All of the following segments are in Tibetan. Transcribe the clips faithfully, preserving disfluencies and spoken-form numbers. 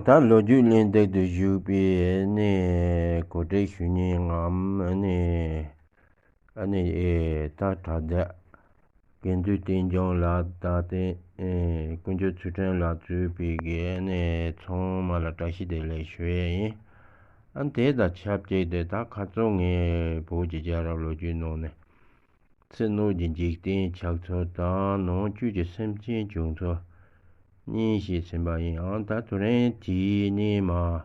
ད་ལོ་རྒྱུས་གླེང་སྟེགས་དུ་བཞུགས་པའི་ནི་གོ་སྒྲིག་ཞུ་མཁན་ངམ་ནི་ཨ་ནི་ཨེ་ད་དྲ་རྒྱ་དགེ་འདུན་བསྟན་སྐྱོང་ལགས་དང་དེ་ཨེ་དཀོན་མཆོག་ཚུལ་ཁྲིམས་ལགས་གཙོས་པའི་གི་ནི་ཚང་མ་ལ་བཀྲ་ཤིས་བདེ་ལེགས་ཞུ་ཡས་ཡིན། ཨ་དེ་དང་ཆབས་ཅིག་ཏུ་ད་ཁ་རྩང་ངས་བོད་ཀྱི་རྒྱལ་རབས་ལོ་རྒྱུས་ནང་ནས། ཚེ་སྣོད་ཀྱི་འཇིག་རྟེན་ཆགས་ཚུལ་དང་ནང་བཅུད་ཀྱི་སེམས་ཅན་བྱུང་ཚུལ་གཉིས་ཤིག་ཟིན་པ་ཡིན། ཨང་ད་དེ་རིང་དེ་ནས་མར་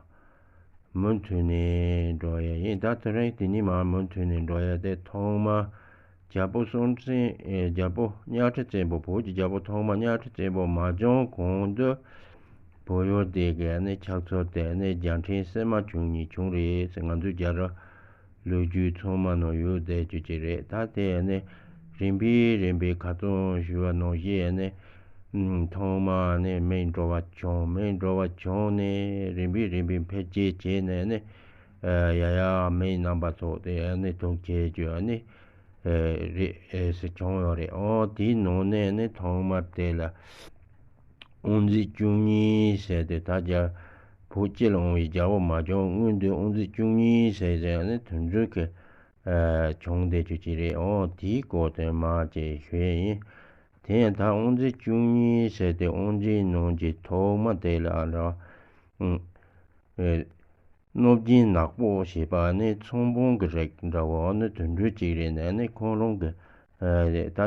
མུ་མཐུད་ནས་འགྲོ་ཡ་ཡིན། ད་དེ་རིང་དེ་ནས་མར་མུ་མཐུད་ནས་འགྲོ་ཡ་དེ་ཐོག་མར་རྒྱལ་པོ་སྲོང་བཙན་ཨེ་རྒྱལ་པོ་གཉའ་ཁྲི་བཙན་པོ་བོད་ཀྱི་རྒྱལ་པོ་ཐོག་མ་གཉའ་ཁྲི་བཙན་པོ་མ་བྱོན་གོང་དུ་བོད་ཡུལ་དེ་གའི་ནས་ཆགས་ཚུལ་དེ་ནས་རྒྱལ་ཕྲན་སིལ་མ་བཅུ་གཉིས་བྱུང་རེད་ཟེར། ང་ཚོའི་རྒྱལ་རབས་ལོ་རྒྱུས་ཚང་མ་ནང་ཡོད་བསྡད་རྒྱུ་ཅིག་རེད། ད་དེ་ནས་རིམ་པས་རིམ་པས་ཁ་རྩང་ཞུས་པ་ནང་བཞིན་ནས་ཐོག་མ་ནས་མེ་འབར་བ་བྱུང་། མེ་འབར་བ་བྱུང་ནས་རིམ་པས་རིམ་པས་འཕེལ་རྒྱས་བྱས་ནས་ནས་ཡ་ཡ་མེའི་རྣམ་པ་ཚོ་དེ་ནས་དུག་བྱེད་རྒྱུ་ནས་རེད་ཟེར་བྱུང་ཡོད་རེད། ཨོ་དེའི་ནང་ནས་ནས་ཐོག་མ་དེ་ལ། དབང་འཛིན་བཅུ་གཉིས་ཟེར་ཏེ་ད་རྒྱ་བོད་སྤྱི་ལ་འོང་བའི་རྒྱལ་པོ་མ་བྱོན་སྔོན་དུ་དབང་འཛིན་བཅུ་གཉིས་ཟེར་ཟེར་ནས་དོན་འགྲུབ་ཀྱི་བྱུང་བསྡད་རྒྱུ་ཅིག་རེད། འོ་དེའི་སྐོར་དེ་མར་ཅིག་ཞུས་ཡིན། དེ་ཡང་ད་དབང་འཛིན་བཅུ་གཉིས་ཟེར་ཏེ་དབང་འཛིན་ནང་གི་ཐོག་མ་དེ་ལ་ར། སྣོད་སྦྱིན་ནག་པོ་ཞེས་པ་ནི་ཚོང་དཔོན་གྱི་རིགས་འདྲ་བོ་ནི་དོན་འགྲུབ་ཅིག་རེད། ནས་ནི་ཁོང་རང་གི་ད་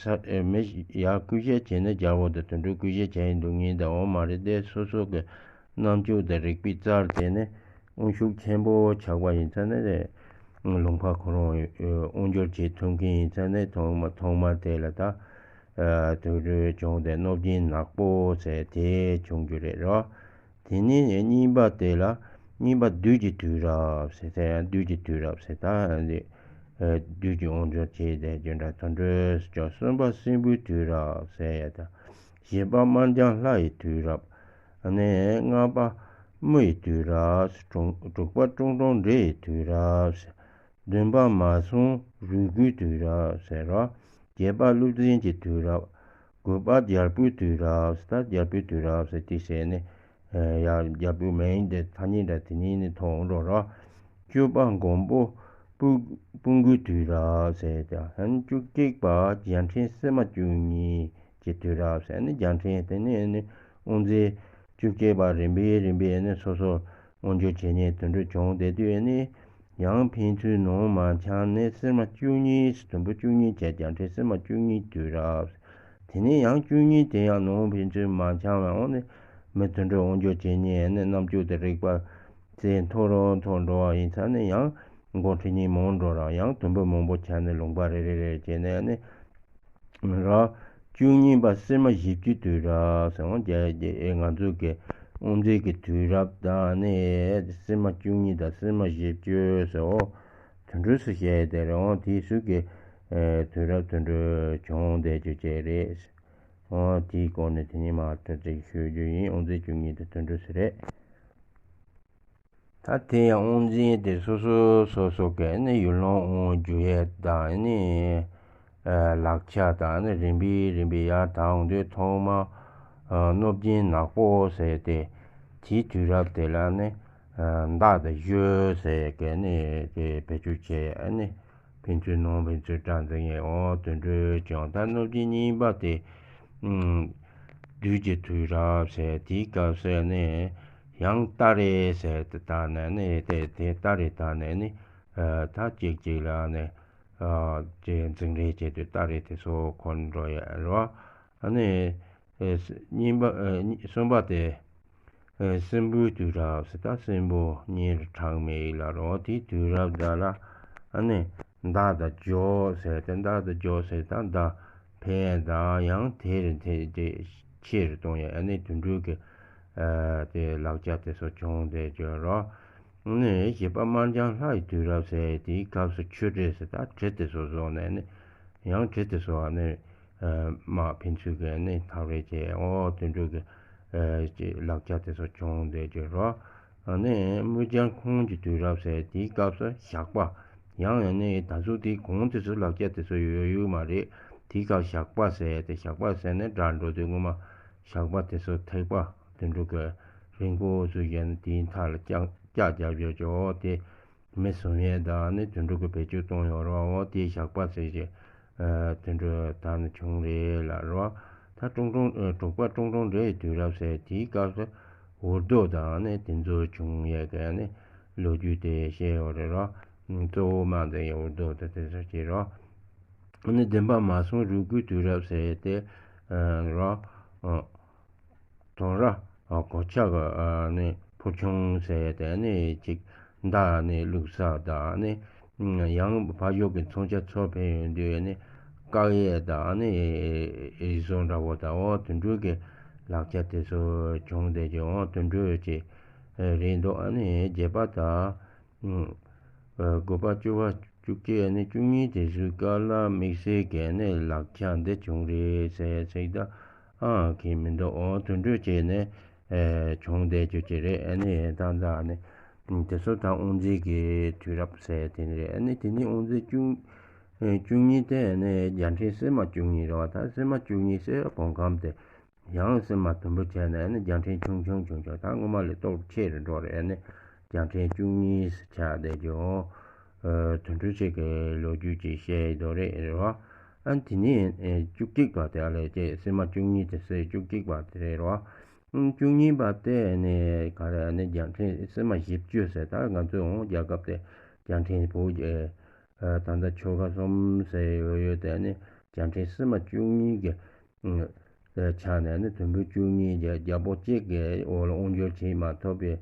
ས་མི་ཡར་སྐུ་གཤེགས་བྱས་ནས་རྒྱལ་པོ་དང་དོན་འགྲུབ་སྐུ་གཤེགས་བྱས་ཡིན་འདུག་ངེས་དང་འོ་མ་རེད། དེ་སོ་སོ་གི་རྣམ་དཔྱོད་དང་རིག་པའི་རྩལ་དེ་ནི་དབང་ཤུགས་ཆེན་པོ་ཆགས་པ་ཡིན་ཙང་ནི་ལུང་པ་ཁོ་རང་དབང་སྒྱུར་བྱེད་ཐུབ་མཁན་ཡིན་ཙང་ནི་ཐོག་མ་ཐོག་མ་དེ་ལ་ད་དོན་འགྲུབ་བྱུང་སྟེ་སྣོད་སྦྱིན་ནག་པོ་ཟེར་དེ་བྱུང་རྒྱུ་རེད་རོ། དེ་ནས་གཉིས་པ་དེ་ལ་གཉིས་པ་བདུད་ཀྱི་དུས་རབས་ཟེར་ཏེ་བདུད་ཀྱི་དུས་རབས་ཟེར་ད་ནི་བདུད་ཀྱི་དབང་སྒྱུར་བྱས་ཏེ་རྒྱུ་འབྲས་དོན་འགྲུབ་ཀྱང་། གསུམ་པ་སྲིན་པོའི་དུས་རབས་ཟེར་ཡ་ད། བཞི་པ་དམར་འབྱུང་ལྷ་ཡི་དུས་རབས། ཨ་ནི་ལྔ་པ་མི་ཡི་དུས་རབས། དྲུག་དྲུག་པ་ཀྲུང་ཀྲུང་འདྲེ་ཡི་དུས་རབས། བདུན་པ་མ་སྲུང་རུས་རྒྱུད་དུས་རབས་ཟེར་རོ། བརྒྱད་པ་ཀླུ་བཙན་གྱི་དུས་རབས། དགུ་པ་རྒྱལ་པོའི་དུས་རབས་ཟེར། ད་རྒྱལ་པོའི་དུས་རབས་ཟེར་དེ་ཟེར་ནས་ཡ་རྒྱལ་པོའི་མིང་དེ་ཐ་སྙད་འདྲ་དེ་གཉིས་ནི་ཐོགས་འགྲོ་རོ། བཅུ་པ་མགོན་པོ་སྤུན་སྤུན་དགུའི་དུས་རབས་ཟེར་ཏེ་ཨ་ནི་བཅུ་གཅིག་པ་རྒྱལ་ཕྲན་སིལ་མ་བཅུ་གཉིས་ཀྱི་དུས་རབས་ཟེར་ནི་རྒྱལ་ཕྲན་དེ་ནི་ནི་དབང་རྩ་བཅུ་གཅིག་པ་རིམ་པས་རིམ་པས་ནི་སོ་སོ་དབང་སྒྱུར་བྱེད་མཁན་དོན་འགྲུབ་བྱུང་བསྡད་དུས་ནི། ཡང་ཕན་ཚུན་ནང་མ་འཆམ་ནས་སིལ་མ་བཅུ་གཉིས། དུམ་བུ་བཅུ་གཉིས་བྱས་རྒྱལ་ཕྲན་སིལ་མ་བཅུ་གཉིས་དུས་རབས། དེ་ནས་ཡང་བཅུ་གཉིས་དེ་ཡང་ནང་ཕན་ཚུན་མ་འཆམ་པའི་འོག་ནས་མི་དོན་འགྲུབ་དབང་སྒྱུར་བྱེད་མཁན་ནི་རྣམ་དཔྱོད་དང་རིག་པ་ཚད་མཐོ་རུ་མཐོ་འགྲོ་བ་ཡིན་ཙང་ནས་ཡང་འགོ་ཁྲིད་མཁན་མང་འགྲོ་ར་ཡང་དུམ་བུ་མང་པོ་ཆགས་ནས་ལུང་པ་རེ་རེ་རེ་བྱས་ནས་ནི། ར། བཅུ་གཉིས་པ་སིལ་མ་བཞི་བཅུའི་དུས་རབས་ཟེར་འོང་རྒྱ་ང་ཚོ་གི་དབང་རྩའི་གི་དུས་རབས་དང་ནི་སིལ་མ་བཅུ་གཉིས་དང་སིལ་མ་བཞི་བཅུ་ཟེར་འོ། དོན་འགྲུབ་སུ་བཤད་དེ་རེད་འོང་དེའི་ཚུལ་གི་དུས་རབས་དོན་འགྲུབ་བྱུང་བསྡད་རྒྱུ་བཅས་རེད། འོ་དེའི་སྐོར་ནས་དེ་ཉིན་མ་ཐུག་ཅིག་ཞུ་རྒྱུ་ཡིན། དབང་རྩའི་བཅུ་གཉིས་དང་དོན་འགྲུབ་སུ་རེད། ད་དེ་ཡང་དབང་འཛིན་དེ་སོ་སོ་སོ་སོ་གི་ནི་ཡུལ་ལུང་དབང་བསྒྱུར་ཡས་དང་ནི་ལག་ཆ་དང་ནི་རིམ་པས་རིམ་པས་ཡར་དྲངས་དུས་ཐོག་མ་སྣོད་སྦྱིན་ནག་པོ་ཟེར་ཏེ་དེའི་དུས་རབས་དེ་ལ་ནི་མདའ་དང་གཞུ་ཟེར་གི་ནི་དེ་བེད་སྤྱོད་བྱས་ནི། ཕན་ཚུན་ནང་ཕན་ཚུན་དགྲ་འཛིང་ངེས་འོང་དོན་འགྲུབ་ཀྱང་ད་སྣོད་སྦྱིན་གཉིས་པ་དེ། བདུད་ཀྱི་དུས་རབས་ཟེར་དེའི་སྐབས་སུ་ནི་ཡང་སྟ་རེ་ཟེར་དེ་དག་ནས་ནི་དེ་དེ་སྟ་རེ་དག་ནས་ནི་ད་གཅིག་གཅིག་ལ་ནི་ཅེས་འཛིང་རེས་བྱེད་དུས་སྟ་རེ་དེ་ཚོ་འཁོར་འགྲོ་ཡ་རོ། ཨ་ནི་གཉིས་པ་གསུམ་པ་དེ། སྲིན་པོའི་དུས་རབས་ཟེར་ད་སྲིན་པོ་གཉེན་རུ་གྲངས་མེད་ཡིན་ལ་རོ། དེའི་དུས་རབས་འདྲ་ལ་ཨ་ནི་མདའ་དང་སྒྱོགས་ཟེར་ཏེ་མདའ་དང་སྒྱོགས་ཟེར་ད་མདའ་འཕེན་དང་ཡང་དེ་རུ་དེ་དེ་ཆེ་རུ་གཏོང་ཡ་ཨ་ནི་དུད་འགྲོའི་གི་དེ་ལག་ཆ་དེ་ཚོ་བྱུང་བསྡད་ཡོད་རོ། ཨ་ནི་བཞི་པ་དམར་འབྱུང་ལྷ་ཡི་དུས་རབས་ཟེར་དེའི་སྐབས་སུ་ཆུ་གྲི་ཟེར་ད་གྲི་དེ་ཚོ་བཟོས་ནས་ཨ་ནི་ཡང་གྲི་དེ་ཚོ་ཨ་ནི། དམག་ཕན་ཚུན་གྱི་ནི་འཐབ་རེས་བྱས་འོ་དོན་འགྲུབ་ཀྱི་ལག་ཆ་དེ་ཚོ་བྱུང་བསྡད་ཀྱི་རོ། ནི་དམུ་རྒྱང་ཁོང་གི་དུས་རབས་ཟེར་དེའི་སྐབས་སུ་ཞགས་པ་ཡང་ཡང་ནི་ད་གཟོད་དེའི་གོང་དེ་ཚོ་ལག་ཆ་དེ་ཚོ་ཡོད་ཡོད་མ་རེད། དེའི་སྐབས་ཞགས་པ་ཟེར་ཏེ་ཞགས་པ་ཟེར་ནས་དགྲ་འགྲོ་དུས་སྔོན་མ་ཞགས་པ་དེ་ཚོ་ཐེག་པ་དོན་འགྲུབ་ཀྱི་ རིང་པོ་བཟོས་བྱས་ནས་དེའི་མཐའ་ལ་ལྕགས་ལྕགས་རྒྱབ་བྱས་ཀྱི་འོ་དེ་མི་གསོད་ཡས་དང་ནི་དུད་འགྲོ་གི་བེད་སྤྱོད་གཏོང་ཡོད་རེད་བ། འོ་དེའི་ཞགས་པ་ཟེར་བྱས་དུད་འགྲོ་དར་ནས་བྱུང་རེད་ལབ་རེད་བ། ད་ཀྲུང་ཀྲུང་ཨ་གྲོགས་པ་ཀྲུང་ཀྲུང་འདྲེ་ཡི་དུས་རབས་ཟེར་དེའི་སྐབས་སུ་འུར་རྡོ་དང་ནི་དེ་ཚོ་བྱུང་ཡས་ཀྱི་ནི་ལོ་རྒྱུས་དེ་བཤད་ཡོད་རེད་ར། གཙོ་བོ་མ་འདི་ཡི་འུར་རྡོ་དེ་དེ་ཚོ་བྱས་ར། ནི་བདེན་པ་མ་སོང་རུས་རྒྱུད་དུས་རབས་ཟེར་ཏེ་ར། དོ་ར་གོ་ཆ་གི་ནི་ཕུར་ཆུང་ཟེར་ཏེ་ནི་ཅིག་མདའ་ནི་བླུགས་ས་དང་ནི་ཡང་ཕ་ཡུལ་གྱི་མཚོན་ཆ་འཚོལ་ཕེབས་ཡོང་དུས་ནི་བཀག་ཡས་དང་ནི་རི་བཟོ་འདྲ་བོ་དང་འོ་དུད་འགྲོ་གི་ལག་ཆ་དེ་ཚོ་བྱུང་བསྡད་ཀྱི་འོ་དུད་འགྲོ་ཅིག་རེད་འདུག་ཨ་ནི་བརྒྱད་པ་དང་། དགུ་པ་བཅུ་པ་བཅུ་གཅིག་ནི་བཅུ་གཉིས་དེ་ཚོའི་སྐབས་ལ་དམིགས་བསལ་གྱི་ནི་ལག་ཆ་འདི་བྱུང་རེད་ཟེར་ཚིག་ད་ཨང་གི་མི་འདུག་འོ་དུད་འགྲོ་བྱས་ནས་བྱུང་བསྡད་རྒྱུ་ཅིག་རེད། ཨ་ནི་ད་ད་ནི་དེ་ཚོ་ད་དབུ་འཛིན་གྱི་དུས་རབས་ཟེར་དེ་ནི་རེད། ཨ་ནི་དེ་ནི་དབུ་འཛིན་བཅུ་བཅུ་གཉིས་དེ་ནི་རྒྱལ་ཕྲན་སིལ་མ་བཅུ་གཉིས་རེད་བ། ད་སིལ་མ་བཅུ་གཉིས་ཟེར་བོད་ཁམས་དེ། ཡང་སེམས་མ་དུམ་བུ་བྱས་ནས་ནི་རྒྱལ་ཕྲན་ཆུང་ཆུང་ཆུང་ཆུང་ད་སྔོན་མ་ལས་སྟོབས་ཆེ་རུ་འགྲོ་རེད་ནི་རྒྱལ་ཕྲན་བཅུ་གཉིས་སུ་ཆགས་བསྡད་ཀྱི་འོ། དུད་འགྲོ་ཅིག་གི་ལོ་རྒྱུས་ཅིག་བཤད་ཡོད་རེད་རེད་བ། ཨ་དེ་ནས་བཅུ་གཅིག་པ་དེ་ཨ་ལས་ཀྱི་སེམས་མ་བཅུ་གཉིས་དེ་སེ་བཅུ་གཅིག་པ་དེ་རེད་རེད་བ། བཅུ་གཉིས་པ་དེ་ནི་ག་རེ་ནི་རྒྱལ་ཕྲན་སེམས་མ་བཞི་བཅུ་ཟེར་ད་ང་ཚོའི་འོང་རྒྱལ་ཁབ་དེ་རྒྱལ་ཕྲན་བོད་ཀྱི་ད་ལྟ་ཆོལ་ཁ་གསུམ་ཟེར་ཡོད་ཡོད་དེ་ནི་རྒྱལ་ཕྲན་སེམས་མ་བཅུ་གཉིས་ཀྱི། ཆགས་ནས་ནི་དུམ་བུ་བཅུ་གཉིས་ཀྱི་རྒྱལ་པོ་གཅིག་གི་འོག་ལ་དབང་སྒྱུར་བྱེད་མ་ཐུབ་པའི་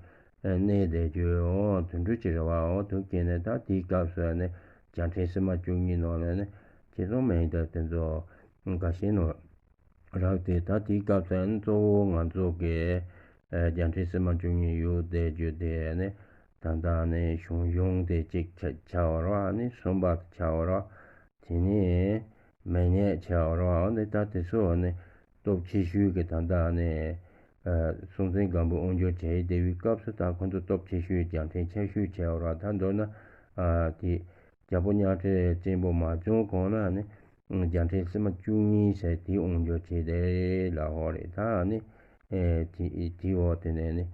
གནས་དེ་བརྗོད་འོང་དུད་འགྲོ་ཅིག་རེད་བ། འོང་དུ་སྐྱེས་ནས་ད་དེའི་སྐབས་སུ་ནི་རྒྱལ་ཕྲན་སིལ་མ་བཅུ་གཉིས་ནང་ནས་ནི་ཁྱེད་ཚོ་མིང་དེ་དེ་ཚོ་འགའ་ཤས་ནང་རག་སྟེ་ད་དེའི་སྐབས་སུ་ནི་གཙོ་བོ་ང་ཚོ་གི་རྒྱལ་ཕྲན་སིལ་མ་བཅུ་གཉིས་ཡོད་དེ་བརྗོད་དེ་ནི་ད་ལྟ་ནི་གཞུང་གཞུང་དེ་གཅིག་ཆགས་པ་རེད་བ། ནི་གསུམ་པ་ཆགས་པ་རེད་བ། དེ་ནས་མེ་ཉེས་བྱས་པ་རེད་བ། འོ་འདི་ལྟར་དེ་ཚོ་ནི་སྟོབས་ཆེ་ཤོས་ཀྱི་ད་ལྟ་ནི་སྲོང་བཙན་སྒམ་པོ་དབང་སྒྱུར་བྱས་བསྡད་པའི་སྐབས་སུ་ད་ཁོ་ཚོ་སྟོབས་ཆེ་ཤོས་རྒྱལ་ཕྲན་ཆེ་ཤོས་བྱས་པ་རེད་བ། ད་མདོར་ན་དེ་རྒྱལ་པོ་གཉའ་ཁྲི་བཙན་པོ་མ་བྱུང་གོང་ལ་ནི་རྒྱལ་ཕྲན་སིལ་མ་བཅུ་གཉིས་ཟེར་དེ་དབང་སྒྱུར་བྱས་བསྡད་ལ་ཧོ་རེད། ད་ནི་དེ་དེའི་འོག་དེ་ནས་ནི།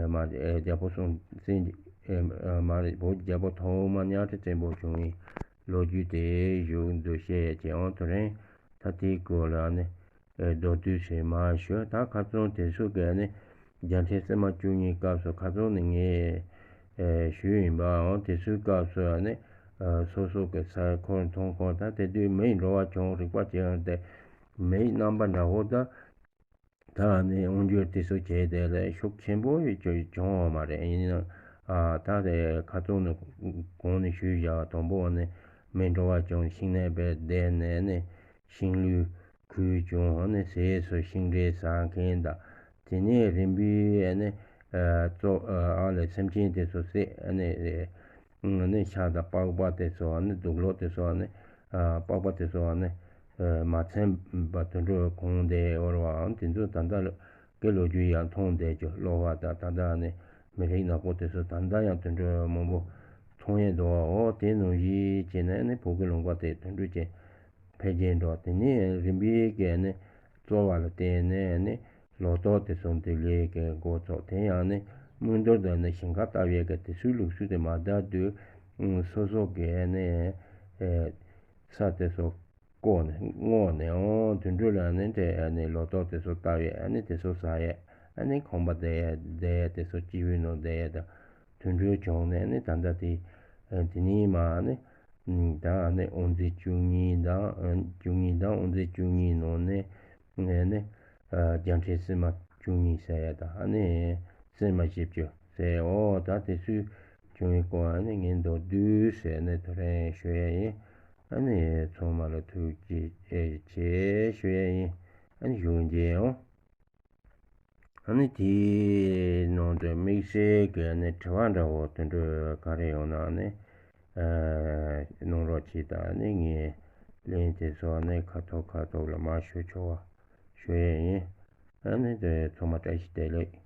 མ་རེད། རྒྱལ་པོ་སྲོང་བཙན་མ་རེད། བོད་རྒྱལ་པོ་ཐོག་མ་གཉའ་ཁྲི་བཙན་པོ་བྱུང་བའི་ལོ་རྒྱུས་དེ་བཞུགས་འདུག་བཤད་ཀྱི་འོང་དུ་རིང་ད་དེའི་སྐོར་ལ་ནི་མདོར་བསྡུས་ཤིག་མ་ཞུ། ད་ཁ་སང་དེ་ཚོ་གས་ནི་རྒྱལ་ཕྲན་སིལ་མ་བཅུ་གཉིས་སྐབས་སུ་ཁ་སང་ནི་ངས་ཞུས་ཡིན་པའང་དེ་ཚོའི་སྐབས་སུ་ནི་སོ་སོ་གི་ས་འཁོར་མཐོང་འཁོར་ད་དེ་དུས་མིའི་འགྲོ་བ་བྱུང་རིག་པ་ཅན་དེ་མིའི་རྣམ་པ་འདྲ་བོ་ད། ད་ནི་དབང་སྒྱུར་དེ་ཚོ་བྱས་དེ་ལས་ཤུགས་ཆེན་པོ་ཡོད་ཅོ་བྱུང་བ་མ་རེད། ཡིན་ནའང་ད་དེ་ཁ་ཚོན་ནི་གོང་ནས་ཞུས་བཞག་དང་པོ་ནི་མི་འགྲོ་བ་ཅུང་ཤིང་ནད་པའི་སྡེ་ནས་ནི་ཤིང་ལུས་ཁུལ་བྱུང་ནི་ཟས་སུ་ཤིང་འབྲས་ཟ་མཁན་དང་དེ་ནས་རིམ་པས་ནི་གཙོ་ཨ་ལས་སེམས་ཅན་དེ་ཚོ་བསད་ནི། ནི་ཤ་དང་པགས་པ་དེ་ཚོ་ནི་དུག་ལོག་དེ་ཚོ་ནི་པགས་པ་དེ་ཚོ་ནི་མ་ཚིམ་པ་དུད་འགྲོ་གོང་དེ་འོར་བའང་དེ་ཚོ་ད་ལྟ་གི་ལོ་རྒྱུས་ཡང་མཐོང་བསྡད་ཀྱི་གློ་བ་དང་ད་ལྟ་ནི་མི་རིགས་ནག་པོ་དེ་ཚོ་ད་ལྟ་ཡང་དུད་འགྲོ་མང་པོ་མཐོང་ཡས་འདུག་འོ་དེ་ནང་བཞིན་བྱས་ནས་ནི་བོད་ཀྱི་ལུང་པ་དེ་དུད་འགྲོ་ཅན་འཕེལ་རྒྱས་འགྲོ། དེ་ནས་རིམ་པས་ཀྱི་ནི་རྩོལ་བ་ལ་བརྟེན་ནས་ནི་ལོ་ཏོག་དེ་ཚོ་འདི་ལས་ཀྱི་འགོ་ཚུགས། དེ་ཡང་ནི་མིག་ཏོ་དང་ནི་ཞིང་ཁ་ལྟ་བའི་གི་དེ་ཚོའི་ལུགས་སྲོལ་དེ་མ་དར་དུས་སོ་སོ་གི་ནི་ས་དེ་ཚོ་བརྐོས་ནས་བརྔོས་ནས་འོང་དུད་འགྲོ་ལ་ནི་འདྲེ་ནི་ལོ་ཏོག་དེ་ཚོ་ལྟ་བའི་ཨ་ནི་དེ་ཚོ་ཟ་ཡས་ཨ་ནི་ཁང་པ་བསྡད་ཡས་བསྡད་ཡས་དེ་ཚོ་སྤྱི་བོའི་ནང་བསྡད་ཡས་དང་དུད་འགྲོའི་གྱོང་ནས་ནི་ད་ལྟ་དེ་དེ་ནས་མ་ནི། ད་ནི་དབུ་འཛིན་བཅུ་གཉིས་དང་བཅུ་གཉིས་དང་དབུ་འཛིན་བཅུ་གཉིས་ནང་ནས་ནི་རྒྱལ་ཕྲན་སིལ་མ་བཅུ་གཉིས་ཟེར་ཡ་དང་ནི་སིལ་མ་བཞི་བཅུ་ཟེར་འོ་ད་དེ་ཚོའི་བྱུང་བའི་སྐོར་ནི་ངས་མདོར་བསྡུས་ཟེར་ནས་དེ་རིང་ཞུ་ཡ་ཡིན། ཨ་ནི་ཚང་མ་ལ་ཐུགས་རྗེ་ཆེ་ཞུ་ཡ་ཡིན། ཨ་ནི་གཞུག་མཇལ་ཡོང་། ཨ་ནི་དེའི་ནང་དུ་དམིགས་བསལ་གྱི་ནི་དྲི་བ་འདྲ་བོ་དེ་འདྲ་ག་རེ་ཡོང་ན་ནི་གནང་རོགས་གྱིས། ད་ནི་ངས་ལན་དེ་ཚོ་ནི་ཁ་ཐོག་ཁ་ཐོག་ལ་མར་ཞུ་ཆོག་པ་ཞུ་ཡས་ཡིན། ཨ་ནི་དེ་ཚང་མ་བཀྲ་ཤིས་བདེ་ལེགས།